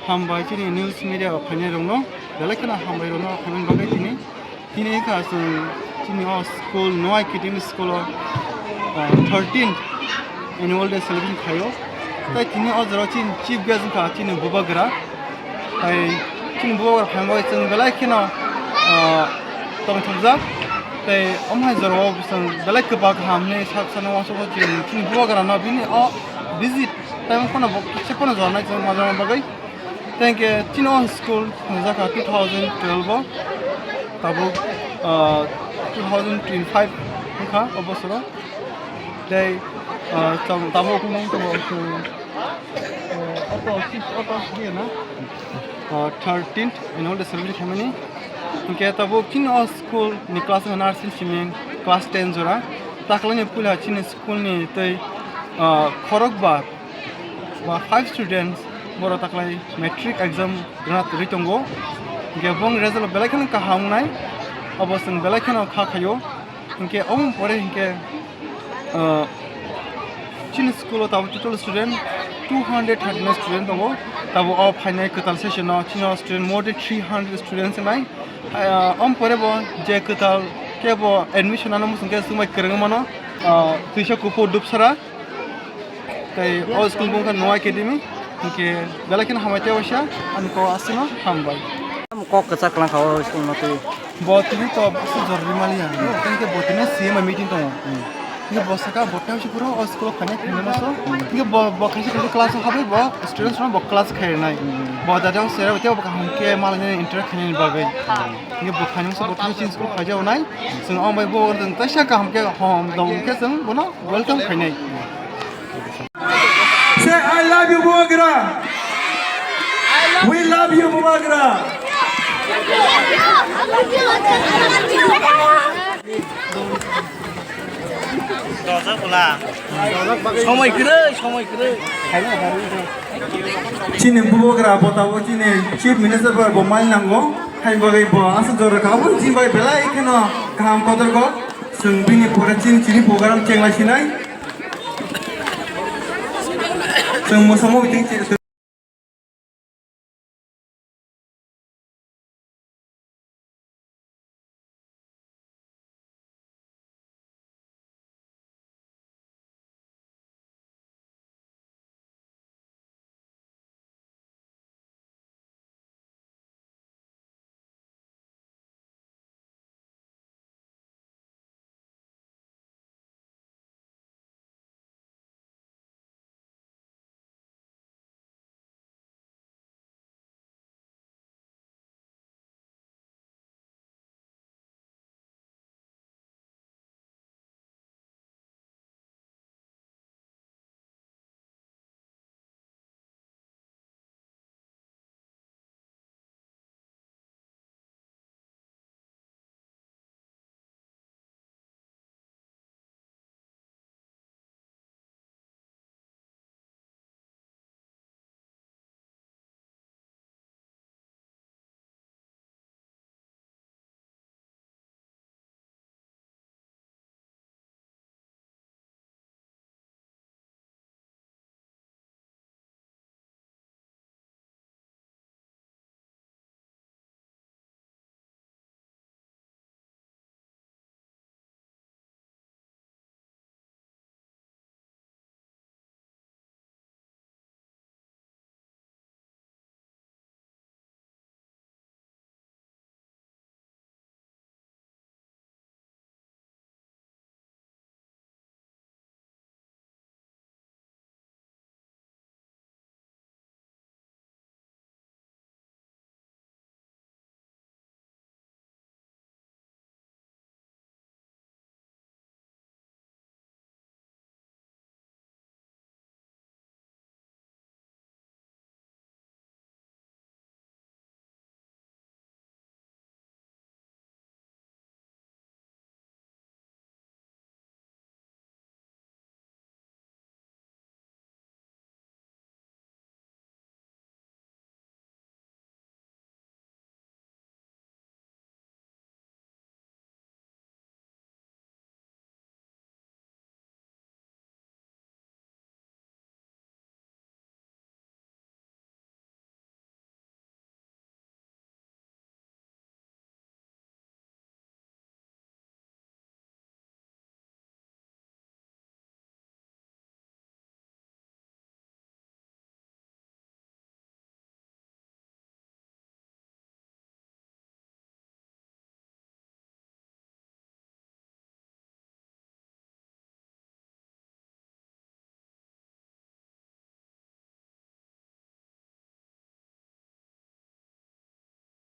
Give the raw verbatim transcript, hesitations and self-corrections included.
Hambai chini news media o phainai rokno, belai kheno hambai rokno phaimani bagwi tini. Tini wngkha chwng chini o school, Noah Academy school o, ah, thirteenth annual day celebration khaio. Tai tini o jora chini chief guest wngkha chini bubagra. Tai chini bubagra phaimani bagwi chwng belai kheno, ah, tongthokjak. Tai omo hai jora o chwng belai kwbak kaham hinwi sak sano uansukgo chini, chini bubagra no bini o visit time phano bo kisa phano jora nai chwng ma jora bagwi. Tei hwnkhe chini o school phunukjakha two thousand twelve o, tabuk, ah, two thousand twenty-five wngkha o bosoro. Tei, ah, chwng tabuk wngkha, ah, auto, auto, auto, na? Ah, thirteenth annual day celebration khaimani. Hwnkhe tabuk chini o school ni class wngkha nursing simi class ten jora. Taklani puila chini school ni tei, ah, khorokba ba five students borok taklai matric exam rwna tongwi tongo. Hwnkhe bong result belai kheno kaham wngnai, obo chwng belai kheno kha khaio. Hwnkhe omo pore hwnkhe, ah, chini school o tabuk total student two hundred thirty-nine student tongo. Tabuk o phainai kwtal session o chini o student more than three hundred students wngnai. Ah, omo pore bo je kwtal khe bo admission ano muchung khe chwngbai kwrwngwi mano, ah, twisa kuphur dupsara. Tei o school bo wngkha Noah Academy, hwnkhe belai kheno hambai tei waisa, ani kok aswkno hambai. Kok kwchak kwlang kha o school no twi. Bo tini to bwswk jor rimani ya, tei hwnkhe bo tini C M meeting tongo. Hwnkhe bo saka bo tei phuru o school o phainai phainai no so. Hwnkhe bo, bo kaisa kaisa class o habwi bo students no bo class khainai. Bo da da sera tei bo kaham khe malai interact khainani bagwi. Hwnkhe bo phainai so bo tini chini school phaijago nai. Chwng o bai bo kaisa kaham khe hom dong khe chwng bono welcome khainai. Say, "I love you, Bubagra." We love you, Bubagra. Somoi kwrwi, somoi kwrwi. Chini Bubagra bo tabuk chini Chief Minister bai bo mai nango. Hai bagwi bo aswk jora kha, abo chini bai belai kheno kaham kotor kok. Chwng bini pore chini, chini program chenglai sinai. Chwng mosomo meeting